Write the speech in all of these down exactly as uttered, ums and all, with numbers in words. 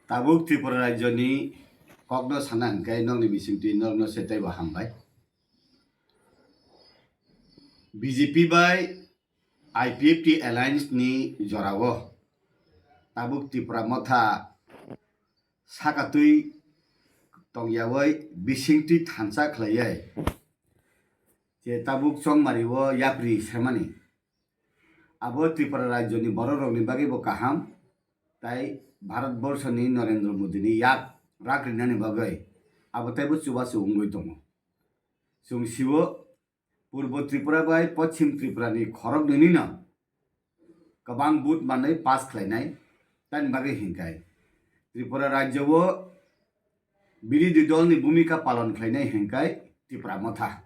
Tabuk Tripura rajyoni kokno sana hwnkhe nokni bisingtwi norokno se teibo hambai. B J P bai I P F T alliance ni jorao tabuk Tipra Motha sakatwi tongyawi bisingtwi thansa khlaiwi je tabuk chongmario yapri semani. Abo Tripura rajyoni bororokni bagwibo kaham, tai Bharat borshoni Narendra Modini yak rak rinani bagwi abo teibo chubachu wngwi tongo. Chwng sibo Purbo Tripura bai Poschim Tripurani khoroknwinino kwbang vote manwi pass khlainai, tamni bagwi hinkhai Tripura rajyo-o birodhi dolni bhumika palon khlainai hinkhai Tipra Motha.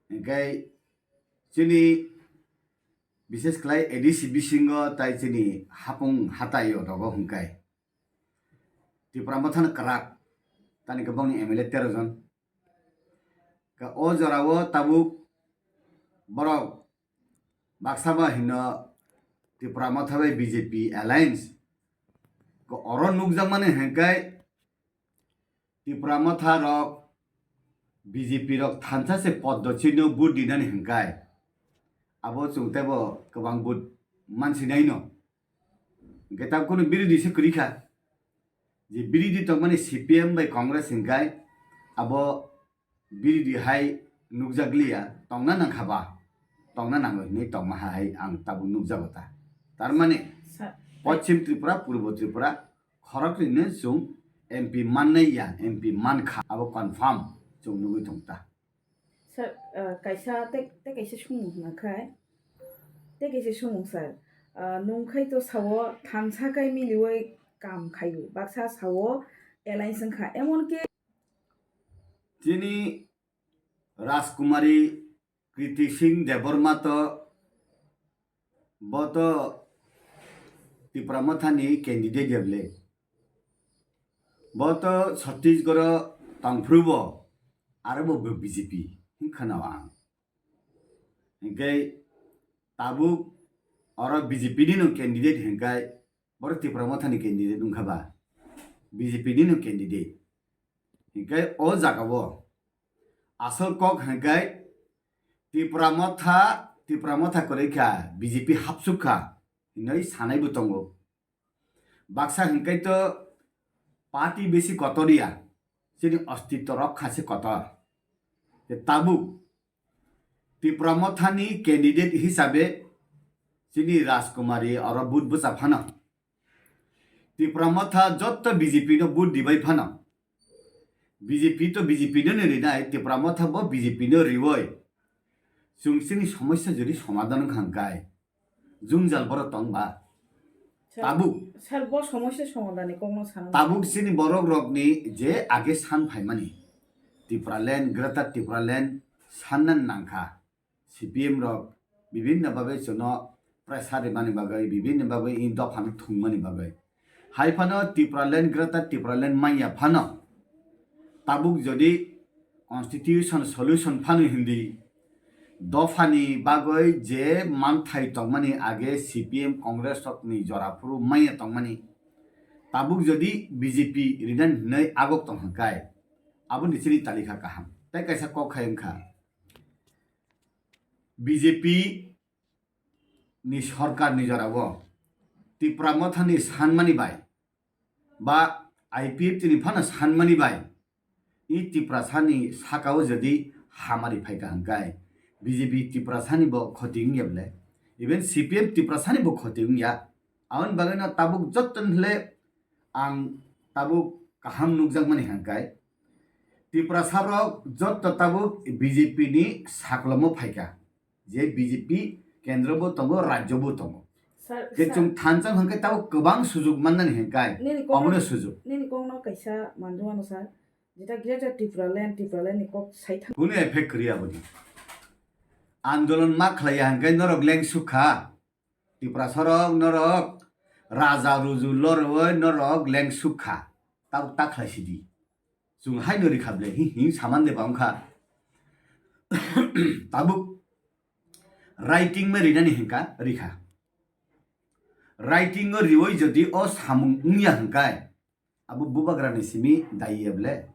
Hinkhai chini bishesh khlai A D C bisingo tai chini hapung hatai o rogo hinkhai Tipra Mothano kwrak, tani khe bongni M L A tero jon. Ka o jorao tabuk borok baksa ba hino Tipra Motha bai B J P alliance. Ka oro nukjakmani hinkhai Tipra Motha rok B J P rok thansa se poddo chino vote dinani hinkhai abo chwng teibo kwbang vote mansinaino. Hwnkhe tabuk kunu birodhi se kwrwi kha. Je birodhi tongmani C P M bai Congress hinkhai abo birodhi hai nukjakliya, tongna nangkha ba, tongna nango hinwi tongma hai ang tabuk nukjago ta. Tar mani Sa- Poschim Tripura, Purbo Tripura khoroknwino chwng M P mannai ya, M P mankha, abo confirm chwng nugwi tongta. Sir, ah, kaisa tei, tei kaisa sumung hwnka khai. Tei kaisa sumung, sir. Ah, nwng khai to sao thansa kai miliwi kam khaio. Baksa sao alliance wngkha. Emon ki Chini Rajkumari Kriti Singh Debbarma to bo to Tipra Mothani candidate ya bwle. Bo to Chhattisgarh o tongphuru bo aro bo B J P hin khana ang. Hinkhe tabuk oro B J P ni no candidate hinkhai boro Tipra Mothani candidate wngkha ba B J P ni no candidate. Hinkhe o jaga o asol kok hinkhai Tipra Motha, Tipra Motha kwrwi kha, B J P hapsuk kha hinwi sanai bo tongo. Baksa hinkhai to party besi kotor ya, chini ostitto rok kha se kotor. Je tabuk Tipra Mothani candidate hisabe chini Rajkumari oro vote bwcha phano. Tipra Motha jotto B J P no vote dibai phano. B J P to B J P no ni rinai, Tipra Motha bo B J P no riwoi. Chwng chini somosya jodi somadhan wngkha hinkhai. Jungjal borok tong ba. Sir, tabuk. Sir, bo somosya somadhan ni kokno sana. Tabuk chini borok rokni je age san phaimani Tipraland, Greater Tipraland sanna nangkha. C P M rok bibhinno bhabe chwngno pressure rimani bagwi, bibhinno bhabe i dophano thwngmani bagwi. Hai phano Tipraland, Greater Tipraland manya phano tabuk jodi constitution solution phano hindi dophani bagwi je manthai tongmani age C P M Congress rokni jora phuru manya tongmani tabuk jodi B J P rinani hinwi agok tong hinkhai aboni chini talikha kaham. Tei kaisa kok khai wngkha B J P ni sorkar ni jora o Tipra Motha ni sanmani bai ba I P F T ni phano sanmani bai i Tiprasa ni saka o jodi hamari phaikha hinkhai B J P Tiprasa ni bo khoti wngya bwle, even C P M Tiprasa ni bo khoti wngya. Aboni bagwi no tabuk jotto ni hwle ang tabuk kaham nukjakmani hinkhai Tiprasa rok jotto tabuk B J P ni saklomo phaikha. Je B J P kendro bo tongo, rajyo bo tongo. Sir, je sir. Chwng thansa hwnkhe tabuk kwbang sujuk mannani hinkhai nini kokno, omono sujuk. Nini kokno kaisa manjwano sir, jeta Greater Tipraland, Tipraland ni kok sai thang. Kunu effect kwrwi aboni. Andolon ma khlaiya hwnkhe norok lengsuk kha. Tiprasa rok norok raja ruju loroi norok lengsuk kha. Tabuk ta khlai sidi. Chwng haino rikha bwle hi hi saman de ba wngkha. Tabuk writing ma rinani hinka rikha. writing o riwi jodi o samung wngya hwnkhe, abo bubagrani simi dai ya ble?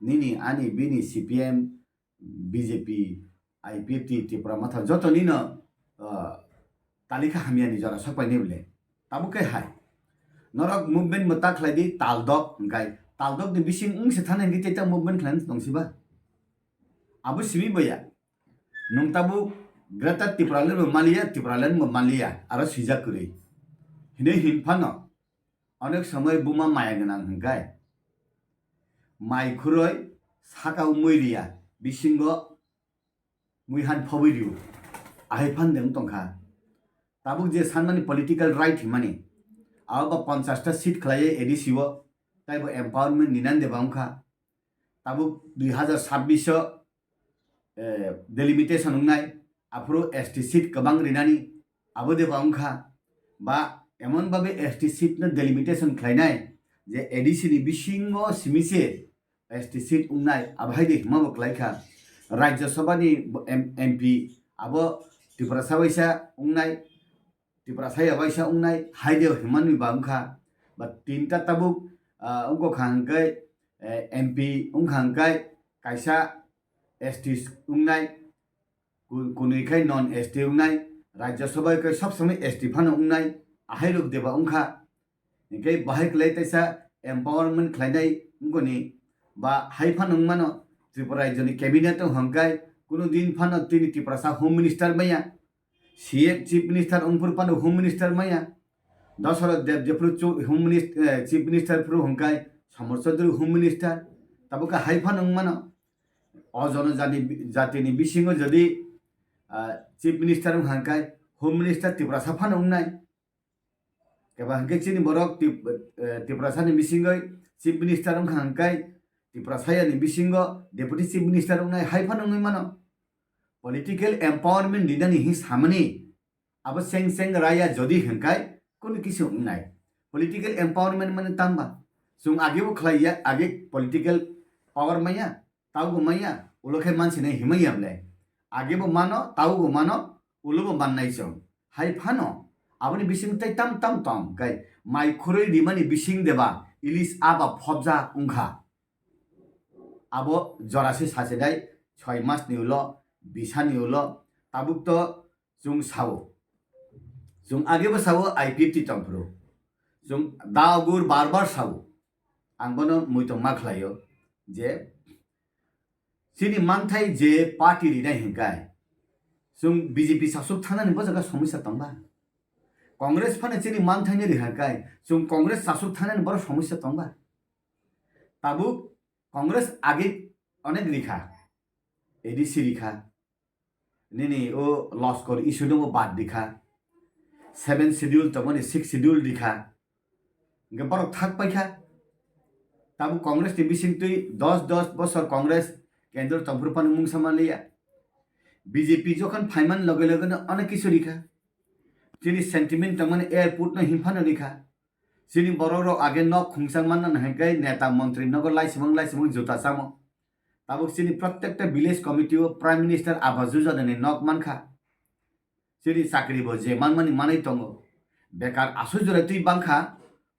Nini, ani, bini, C P M, B J P, I P F T, Tipra Motha joto nino, ah, talikha hamyani jora sokpai ni ble. Tabuk khe hai. Norok movement bo ta khlai di, taldok hwnkhe. Taldok ni bising wng se thani hwnkhe tei ta movement khlai tong si ba? Abo simi bo ya. Nwng tabuk Greater Tipraland bo maliya, Tipraland bo maliya, aro swijak kwrwi. Hinwi hin phano, onek somoi buma maya gwnang hwnkhe, mai khuroi saka o mui riya, bisingo mui han phobwi rio. Ahai phan de wng tongkha. Tabuk je sanmani political right himani, abo ba ponchash ta seat khlaiwi A D C o, taibo empowerment ninani de ba wngkha. Tabuk dui hazar sabbish o, eh, delimitation wngnai, aphuru S T seat kwbang rinani, abo de ba wngkha? Ba emon babe S T seat no delimitation khlainai je A D C ni bisingo simi se S T seat wngnai, abo hai de hima bo khlaikha. Rajya Sabha ni bo M-, M P abo Tiprasa waisa wngnai, Tiprasa ya waisa wngnai, hai de himani ba wngkha. Ba tinta tabuk, ah, wngkha hwnkhe, eh, M P wngkha hwnkhe kaisa S T wngnai, ku-, kunui khai non S T wngnai, Rajya Sabha khai sob somoi S T phano wngnai, ahai rok de ba wngkha. Hinkhe bahai khlai teisa empowerment khlainai wngkoni ba hai phano wngmano Tripura rajyoni cabinet o hwnkhai kunu din phano tini Tiprasa home minister maya, C M chief minister wngphuru phano home minister maya, Dasarath Deb jephuru chu-, home minist-, eh, chief minister phuru hwnkhai Samar Chaudhary home minister, tabukhe hai phano wngmano o jono jani, jatini bisingo jodi, ah, chief minister wngkha hwnkhai home minister Tiprasa phano wngnai. Keba hwnkhe chini borok Tip-, eh, Tiprasani bisingoi chief minister wngkha hwnkhe Tiprasayani bisingo deputy chief minister wngnai hai phano wngwi mano. Political empowerment rinani hing samani abo seng seng raya jodi hwnkhe kunu kisi wngnai. Political empowerment mane tamba? Chwng agebo khlaiya, age political power maya, taubo maya, ulo khe mansinai himaya ble. Agebo mano, taubo mano, ulobo mannai chwng. Hai phano, aboni bising tei tam tam tong, kai mai khurui rimani bising deba, ilis aba phobja wngkha. Abo jorasi sasedai, soi mas ni ulo, bisa ni ulo, tabuk to chwng sao. Chwng agebo sao, I P F T tongphuru. Chwng dagur bar bar sao. Ang bono muitu ma khlaio je chini manthai je party rinai hwnkhe chwng B J P sasuk thangnani bo jaga somosya tongba. Congress phano chini manthaino ri hwnkhe chwng Congress sasuk thangnani boro somosya tongba. Tabuk Congress age onek rikha, A D C rikha, nini o Loskor issue no bo bad rikha, seven schedule tongmani six schedule rikha, hingke borok thak paikha. Tabuk Congress ni bisingtwi dos dos bosor Congress kendro tongphuru phano mungsa manliya. B J P jokhon phaimani loge loge no onek kisu rikha. Chini sentiment tongmani airport no himphano rikha. Chini borok rok age nok khungsa manna hingke neta montri nogo laisimang laisimang juta chamo. Tabuk chini protekta village committee o Prime Minister Awas Yojana ni nok mankha. Chini chakri bo je manmani manwi tongo. Bekar aswk jora twi bangkha.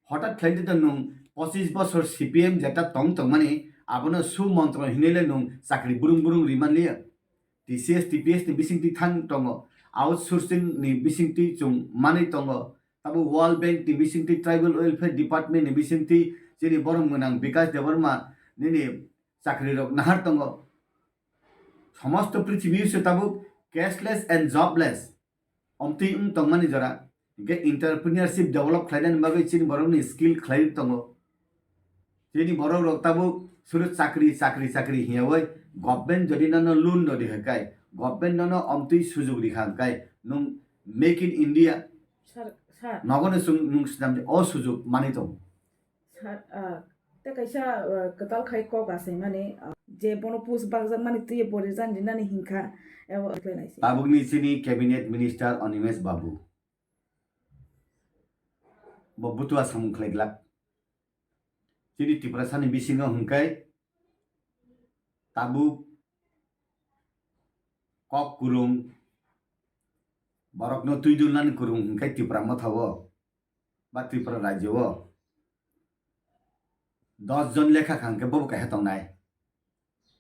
Hothat khlai twi nwng pochis bosor C P M jeta tong tongmani abono su montro hinwi le nwng chakri burung burung rimanliya. T C S, T P S ni bisingtwi thang tongo. Outsourcing ni bisingtwi chwng manwi tongo. Tabuk World Bank ni bisingtwi, Tribal Welfare Department ni bisingtwi chini borom gwnang Bikash Debbarma nini chakri rok nahar tongo. Somosto prithibi se tabuk cashless and jobless omtwi wng tongmani jora. Hingke entrepreneurship develop khlainani bagwi chini borokni skill khlai tongo. Chini borok rok tabuk suru chakri, chakri, chakri hiyawi government jodi nono loan no rikha kai, government nono omtwi sujuk rikha kai, nwng Make in India Sir, sir. Nogono chwng nwng swnamdi o sujuk manwi tongo. Sir, ah, tei kaisa, ah, kwtal khai kok achaimani, ah, je bono post bakjakmani twiwi bo resign rinani hinkha, abo khlainai se. Tabukni chini cabinet minister Animesh Babu. Bo butua samung khlai glak. Chini Tiprasani bisingo hwnkhe tabuk kok kwrwng, borokno twi dulnani kwrwng hwnkhe Tipra Motha o. ba Tripura rajyo o dos jon lekha kha hwnkhe bobo kaisa tongnai.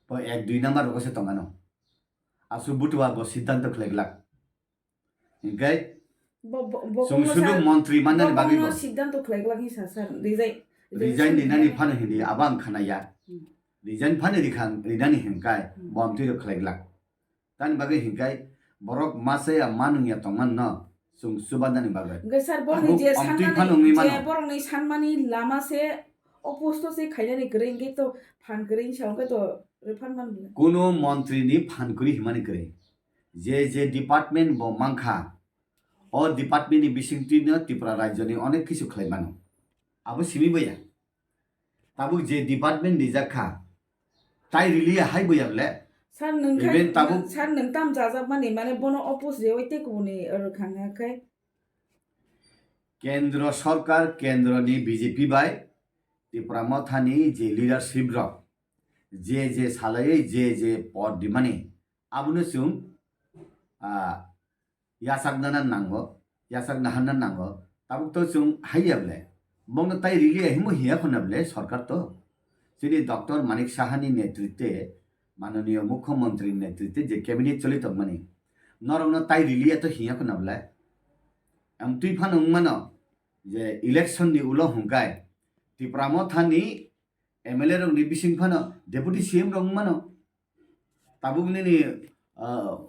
Bo ek dui number rogo se tongano. Aswk butua bo siddhanto khlai glak. Hinkhe Bo, bo, bo chwng kunu sudu sa-, montri mannani bo bagwi kunu bo. Siddhanto khlai glak hinsa sir. Resign, resign rinani phano hindi abo ang khanaya. Hmm. Resign phano rikha rinani hinkai Hmm. bo amtwi rok khlai glak. Tani bagwi hinkai borok masa ya manung ya tongman no chwng chubanani bagwi. Hwnkhe sir, borokni je amtwi sanmani, phano wngwi je mano. Borokni sanmani lama se oposto se khainani kwrwi hwnkhe to phan kwrwi hinsa hwnkhe to refund man bwle. Kunu montri ni phan kwrwi himani kwrwi. Je je department bo mankha, o department ni bisingtwi no Tripura rajyo ni onek kisu khlai mano. Abo simi boya. Tabuk je department rijak kha, tai riliya hai boya bole. Sir, nwng khai, even tabuk sir, nwng tam jajak mani, mane bono oppose rewi tei kubuni rwkhang khe. Kendro sorkar, kendro ni B J P bai Tipra Motha ni je leadership rok, je je salai, je je pod dimani, abono chwng, ah, yachakna nango, yachakna hanna nango. Tabuk to chwng haiya bole. Bongno tai rili ya himo hiya khuna bole sorkar to. Chini Doctor Manik Saha ni netritwe, manoniyo Mukhyamantri ni netritwe je cabinet choli tongmani. Norokno tai rili ya to hiya khuna bole. Amtwi phano wngmano je election ni ulo hwnkai Tipra Motha ni M L A rok ni bising phano deputy C M rok wngmano. Tabuk nini, ah,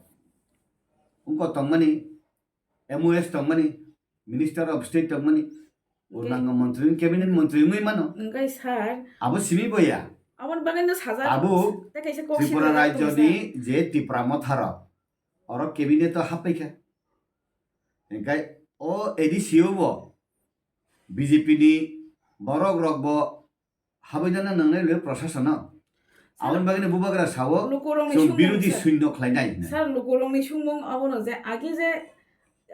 wngkok tongmani, M O S tongmani, Minister of State tongmani, Hwnkhe purnango montri, cabinet montri wngwi mano. Hwnkhe sir, abo simi boya. Aboni bagwi no sajak. Tabuk tei kaisa kok Tripura simi rajyo tongsa. Ni je Tipra Motha rok, oro cabinet o happai kha. Hwnkhe o A D C o bo B J P ni borok rok bo habwi dana nangnai le prasasano. Sir, aboni bagwi no bubagra sao, lukurokni chwng sumung birodhi sir. Suino khlainai hinwi. Sir, lukurokni sumung abono je agi je,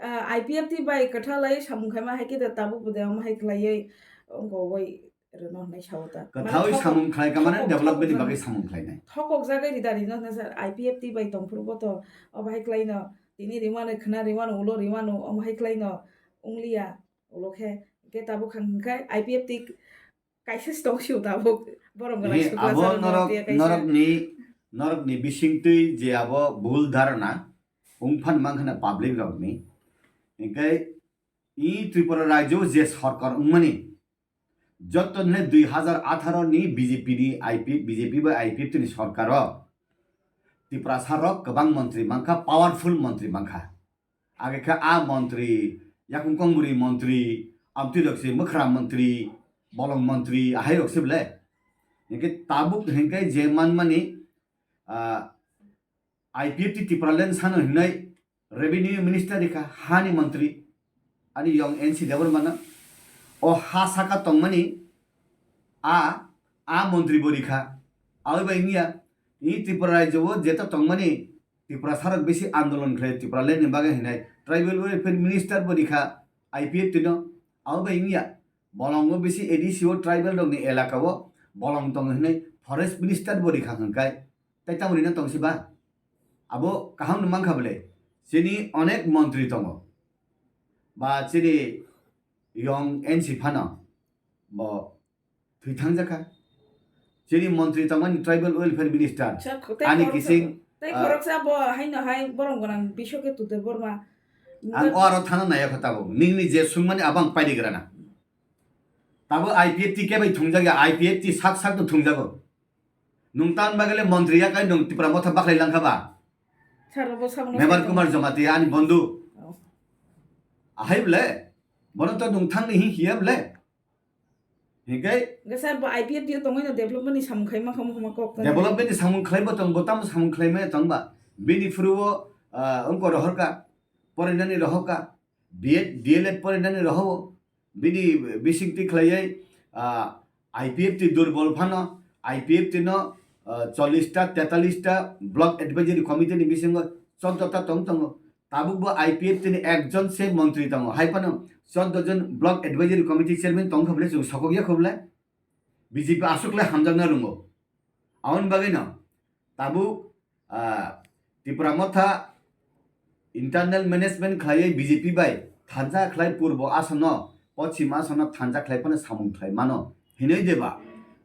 ah, I P F T bai kwthalai samung khaima hai khe de tabuk bo de omo hai khlaiwi wngkogwi rwno hinwi sao ta. Kwthawi mane samung khlai ka mane thokok, development ni thokok bagwi samung khlainai. Thokok jagwi rida rino hwnkhe sir, I P F T bai tongphuru bo to obo hai khlaino tini rimano khna rimano ulo rimano omo hai khlaino wngliya ulo khe. Hwnkhe tabuk hwnkhe I P F T kaisa se tong sio tabuk. Borok ni gwnang sukla abo saro norok, norok tiya kaisa. Norok ni, norok ni bisingtwi je abo bul dharana wngphano mankha na public rok ni. Hwnkhe i Tripura rajyo je sorkar wngmani, jotto hwnkhe dui hazar atharo ni B J P ni I P, B J P bai I P F T ni sorkar o Tiprasa rok kwbang montri mankha, powerful montri mankha. Age khe a montri, yakung kongbwrwi montri, amtwi rok se mwkhra montri, bolong montri, ahai rok se bwle. Hwnkhe tabuk hwnkhe je manmani, ah, I P F T Tipraland sano hinwi revenue minister rikha, hani montri, ani yong N C Debbarma no. O ha saka tongmani a, a montri bo rikha. Aboni bai wngya, i Tripura rajyo o jeta tongmani Tiprasa rok bisi andolon khlai Tipraland ni bagwi hinai tribal welfare minister bo rikha I P F T no. Abo bai wngya bolongo bisi A D C o tribal rok ni elaka o bolong tongo hinai forest minister bo rikha hwnkhai tai tamo rina tong si ba? Abo kaham no mankha bwle, chini onek montri tongo ba chini yong N C phano bo thwi thangjakha. Chini montri tongmani tribal welfare minister. Sa kho-, tei ani khoroksa kising, bo, tei ah, khoroksa bo haino hai borom gwnang Biswakit Debbarma. Ang o aro thana naya kho tabuk. Nini je sungmani abo ang paidi grana. Tabuk I P F T kebai thungjak ya, I P F T sak sak to thungjago. Nung tan bagale montri ya kai nung Tipra Motha baklai langkha ba? Sir, bo sabono Mebar sai Kumar tongma. Jamatia ani bondhu. Oh. Ahai ble. Bono to nung thangni hi hiya ble. Hinkhe hwnkhe sir, bo I P F T o tongwi no development ni samung khaima khamu khama kok tong. Development ni samung khlaibo tong, bo tamo samung khlaimaya tong ba? Bini phuru o, ah, wngko rohorka, porinani rohorka, B Ed, D L Ed porinani rohobo. Bini bisingtwi khlaiwi, ah, I P F T durbol phano, I P F T no, ah, chollish ta, tetallish ta block advisory committee ni bisingo choddo ta tong tongo. Tabuk bo I P F T ni ekjon se montri tongo. Hai phano choddo jon block advisory committee chairman tong kha bwle, chwng sokok ya kho bwle. B J P aswk le hamjakna rwngo. Aboni bagwi no tabuk, ah, Tipra Motha internal management khlaiwi B J P bai thansa khlai purbo aswkno pochim aswkno thansa khlai phano samung khlai mano hinwi deba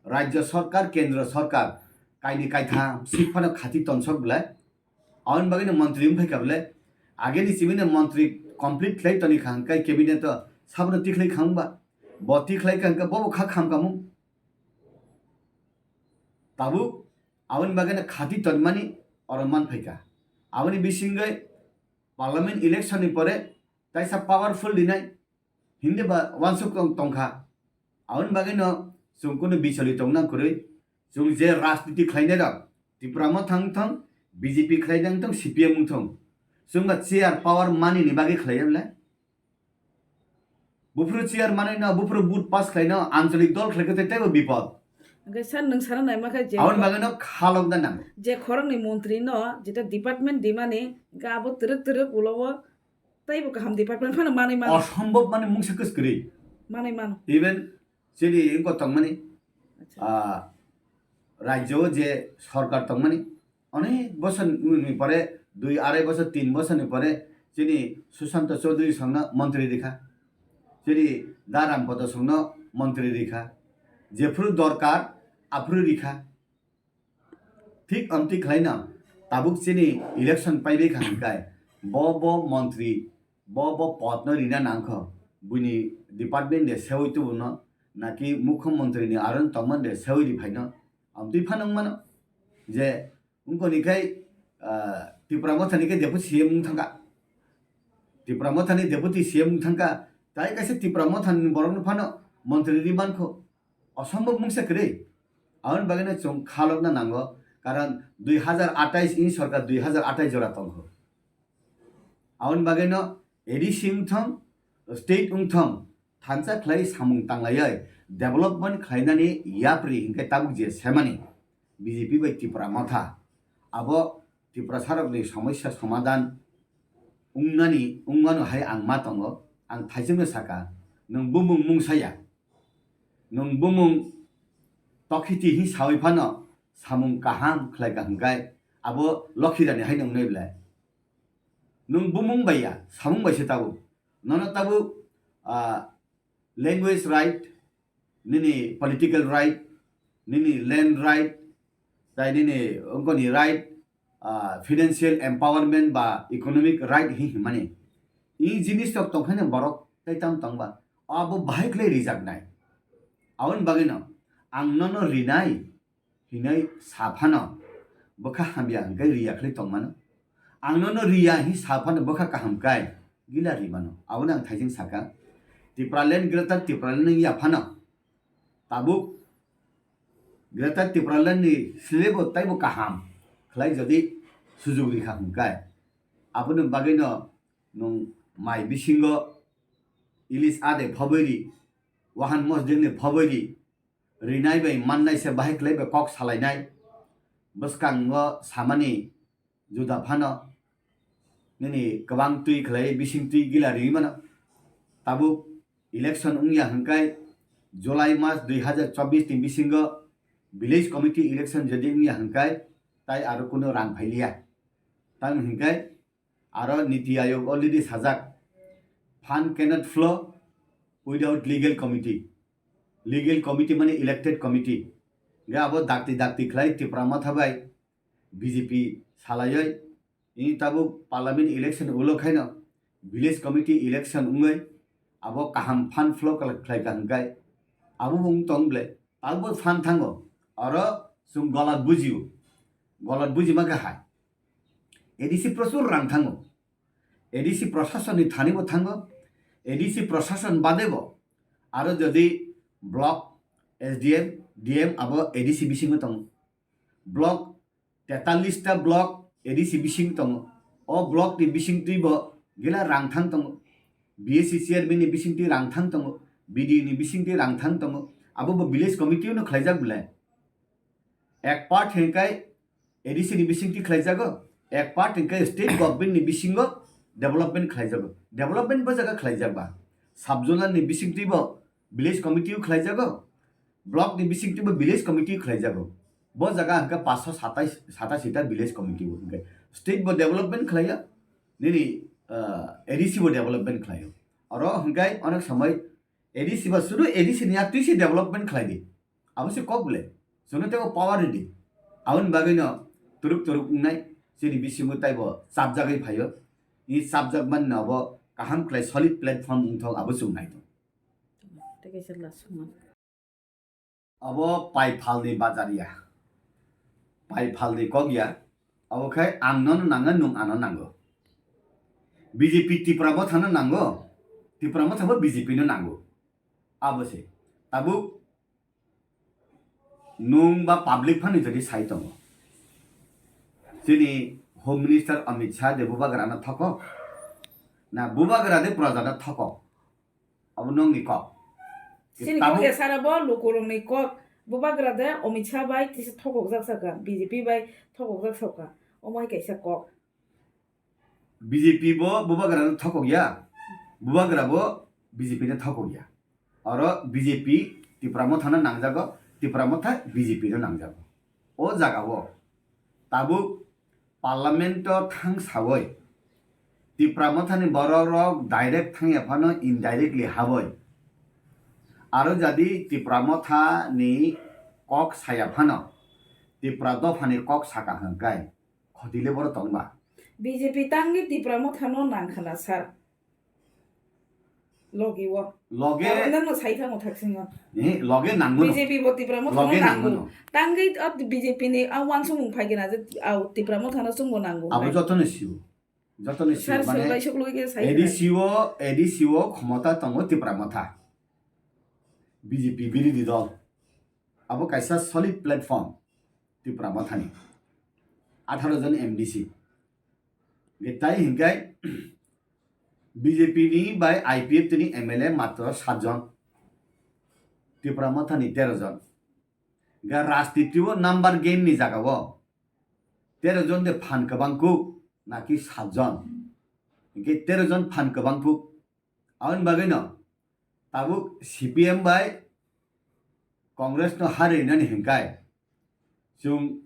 rajya sarkar, kendra sarkar kaini kaitham sik phano khati tonsok belai. Aboni bagwi no montri wng phaikha belai. Ageni simi no montri complete khlai toni kha hwnkhe cabinet o sabno tikhlai kha wngba? Bo tikhlai kha hwnkhe bobo kha kham kamung. Tabuk aboni bagwi no khati tonmani oro man phaikha. Aboni bisingwi parliament election ni pore kaisa powerful rinai hindi ba wansuk tong tongkha. Aboni bagwi no chwng kunu bicholi tongna kwrwi. Chwng je rajniti khlainai rok, Tipra Motha wng thung, B J P khlainai wng thung, C P M wng thung, chwng ba chair power mani ni bagwi khlai ya belai. Buphuru chair manwi no, buphuru vote pass khlai no, anchalik dol khlai khe tei teibo bipod. Hwnkhe sir, nwng sana naima khe je Aboni bagwi no khalok da nang. Je khoroknwi montri no, jeta department dimani, hwnkhe abo twrwk twrwk ulo o teibo kaham department phano manwi mano. Osombhob mani mungsa kwskwrwi. Manwi mano. Even chini wngkok tongmani, Acha. ah, rajyo o je sorkar tongmani, onek bosor ni pore, dui arai bosor, tin bosor ni pore chini Sushanta Chaudhary songno montri rikha, chini Da Rampada songno montri rikha, jephuru dorkar aphuru rikha. Thik amtwi khlaino tabuk chini election paibai kha hwnkhe bo bo montri, bo bo podno rina nangkho, buini department de seui tubuno, naki mukhyamantri ni aron tongmani de seui ri phaino. Amtwi phano wngmano je wngkoni khai, ah, Tipra Motha ni khai deputy C M wng thangkha. Tipra Motha ni deputy C M wng thangkha. Tai kaisa Tipra Motha ni borok no phano montri ri mankho. Osombhob mungsa kwrwi. Aboni bagwi no chwng khalokna nango. Karon dui hazar atais ni sorkar dui hazar atais jora tongkho. Aboni bagwi no A D C wng thung, state wng thung, thansa khlai samung tanglaiwi development khlainani yapri hinkhe tabuk je semani B J P bai Tipra Motha, abo Tiprasarokni somosya somadhan wngnani, wngmano hai ang ma tongo. Ang thaisingno saka, nwng bumung mungsaya, nwng bumung tokhiti hi sawi phano samung kaham khlaika hwnkhe abo lokhirani hai nwngnai belai. Nwng bumung bai ya, samung bai se tabuk. Nono tabuk, ah, language right, nini political right, nini land right, tai nini wngkoni right, ah, financial empowerment ba economic right hi himani. I jinis rok tongkhaino borok tai tam tongba. Abo bahai khlai rijaknai. Aboni bagwino ang nono rinai hinwi sa phano bwkha hamya hwnkhe riya khlai tongmano. Ang nono riya hi sa phano bwkha kaham kai gila rimano. Abono ang thaising saka. Tipraland, Greater Tipraland wngya phano tabuk Greater Tipraland ni slebo taibo kaham khlai jodi sujug rikha hwnkhe, aboni bagwino nwng mai bisingo ilis ade phobwi ri, wahan mosdeng ni phobwi ri, rinai bai mannai se bahai khlai bai kok salainai. Bwskango samani juda phano nini kwbang twi khlai bising twi gila riwi mano. Tabuk election wngya hwnkhe July mas dui hazar chobbish ni bisingo village committee election jodi wngya hwnkhe tai aro kuno rang phailiya. Tamoni hwnkhe aro Niti Ayog already sajak, fund cannot flow without legal committee. Legal committee mane elected committee. Hwnkhe abo dakti dakti khlai Tipra Motha bai B J P salaiwi ini tabuk parliament election ulo khaino village committee election wngwi abo kaham fund flow khlai kha hwnkhe abo bo wng tong ble. Abo phan thango, oro chwng golat bujio, golat bujima khe hai. A D C prosur rang thango, A D C prosasonni thani bo thango, A D C prosason bade bo aro jodi block, S D M, D M abo A D C bisingo tongo. Block tetallis ta block A D C bising tongo. O block ni bising twi bo gila rang thang tongo. B S C chairman ni bising twi rang thang tongo. B D O ni bising twi rang thang tongo. Abo bo village committee no khlaijak belai. Ek part hwnkhe A D C ni bising twi khlaijago. Ek part hwnkhe state government ni bisingo development khlaijago. Development bo jaga khlaijak ba. Sub zonal ni bising twi bo village committee o khlaijago. Block ni bising twi bo village committee khlaijago. Bo jaga hwnkhe paanch sho satais, satais ta village committee bo hwnkhe state bo development khlaiya, nini, ah, A D C bo development khlaio. Oro hwnkhe onek somoi A D C ba sudu A D C ni yak twi se development khlai di. Abo se kok bole. Jono tebo power ridi. Aboni bagwi no turuk turuk wngnai chini bisingo taibo chapjagwi phaio. I chapjak man no abo kaham khlai solid platform wngthok abo chwng naithok. Tei kaisa last one. Abo pai phalni bajaria. Pai phalni kok ya. Abo khai ang nono nango, nwng ano nango. B J P Tipra Motha no nango. Tipra Motha bo B J P no nango. Abo se. Tabuk nwng ba public phano jodi sai tongo. Chini Home Minister Amit Shah de bubagra no thokok. Na bubagra de praja no thokok. Abo nwng ni kok. Chini tabuk kok ya sara bo lukurok ni kok. Bubagra de Amit Shah bai tisa thokok jak saka, B J P bai thokok jak saka. Omo hai kaisa kok. B J P bo bubagra no thokok ya. Bubagra bo B J P no thokok ya. Oro B J P Tipra Motha no nangjago, Tipra Motha B J P no nangjago. O jaga o tabuk Parliament o thang sawi Tipra Motha ni borok rok direct thang ya phano indirectly haboi. Aro jadi Tipra Motha ni kok saya phano Tipra dopha ni kok saka hwnkhe khoti le boro tong ba. B J P tangwi Tipra Motha no nang khna sir. Logi o. Loge. Abo nang no sai thango thaksingo. Eh, loge nangmo no. B J P bo Tipra Motha no loge nangmo nango. No. Tangwi o B J P ni a wansukmung phai gena je a Tipra Motha no chwngbo nango. Abo joto no sio. Joto no sio. Sir, mane sir, bai suk logi ke sai A D C o, A D C o khomota tongo Tipra Motha. B J P birodhi dol. Abo kaisa solid platform Tipra Motha ni. Atharo jon M D C. Ge tai hinkai B J P ni bai I P F T ni M L A matro sat jon. Tipra Motha ni tero jon. Ga rajniti o number game ni jaga o tero jon de phan kwbang kuk naki sat jon. Hinke tero jon phan kwbang kuk. Aboni bagwi no tabuk C P M bai Congress no ha rinani hinkai chwng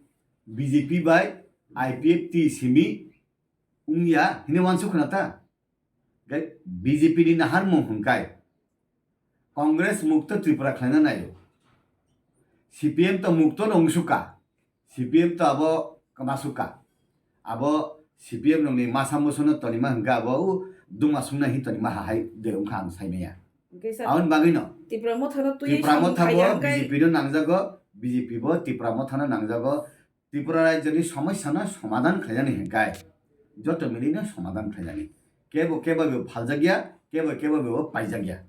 B J P bai I P F T simi wngya hini wansuk khna ta. Gai B J P ni naharmung hwnkai Congress mukto Tripura khlaina naio. C P M to mukto no wngsuka. C P M to abo kwmasukka. Abo C P M nokni masa musuno tonima hwnka abo o duma sungna hi tonima hahai de wngkha ang saimaya. Hwnkhe sir, aboni bagwi no Tipra Motha no twi Tipra samung Motha phaiya bo hwnkhe B J P no nangjago, B J P bo Tipra Motha no nangjago. Tripura rajyoni somosya no somadhan khlainani hwnkhe joto mili no somadhan khlainani. Kebo kebo bo phaljakya, kebo kebo bo paijakya.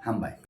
Hambai.